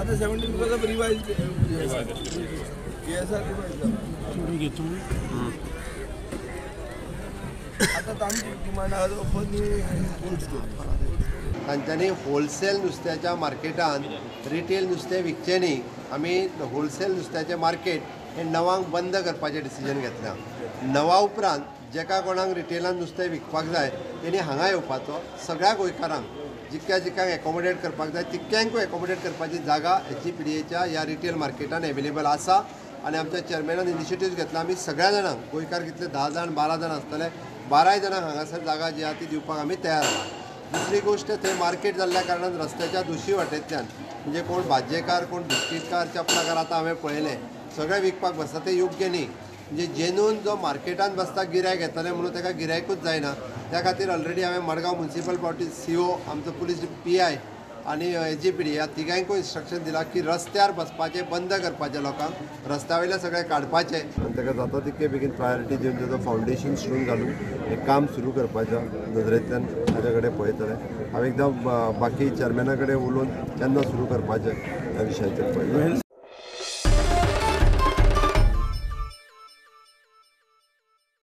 आतां 17 because of revise ASR revise जाला. आतां आमची डिमांड आहा ओपन कोल्ड स्टोर. तांच्यांनी होलसेल नुस्त्याच्या मार्केटान रिटेल नुस्तें विकचें न्ही. आमी होलसेल नुस्त्याचें मार्केट हें 9 बंद करपाचें डिसिजन घेतलां. 9 उपरांत जेका कोणाक रिटेलान नुस्तें विकपाक जाय तेणी हांगा येवपाचो. सगळ्या गोंयकारांक जितक्या जितक्यांक एकोमोडेट करपाक जाय तितक्यांकूय एकोमोडेट करपाची जागा HGPDAच्या ह्या रिटेल मार्केटान एवेलेबल आसा. आनी आमच्या चेअरमॅनान इनिशिएटीव घेतला. आमी सगळ्या जाणांक गोंयकार कितले 10 जाण 12 जाण आसतले, 12 जाणांक हांगासर जागा जी आहा ती दिवपाक आमी तयार आहा. दुसरी गोश्ट, थंय मार्केट जाल्ल्या कारणान रस्त्याच्या दुसरी वाटेंतल्यान म्हणजे कोण भाजयेकार, कोण बिस्कीटकार, चपलाकार आतां हांवें पळयलें सगळें विकपाक बसता, तें योग्य न्ही. म्हणजे जेन्यून जो मार्केटान बसता गिरायक येतलें म्हणून ताका गिरायकूच जायना. त्या खातीर ऑलरेडी हांवें मडगांव म्युनिसिपल पावटी CO, आमचो पुलीस PI आनी HGPD ह्या तिगांकूय इन्स्ट्रक्शन दिलां की रस्त्यार बसपाचें बंद करपाचें, लोकांक रस्त्या वयले सगळें काडपाचें आनी ताका जाता तितके बेगीन प्रायोरिटी दिवन ताजो फावंडेशन स्टोन घालून हें काम सुरू करपाच्या नदरेंतल्यान ताज्या कडेन पळयतलें. हांव एकदां बाकी चेअरमॅना कडेन उलोवन केन्ना सुरू करपाचें ह्या विशयाचेर पळयतलें.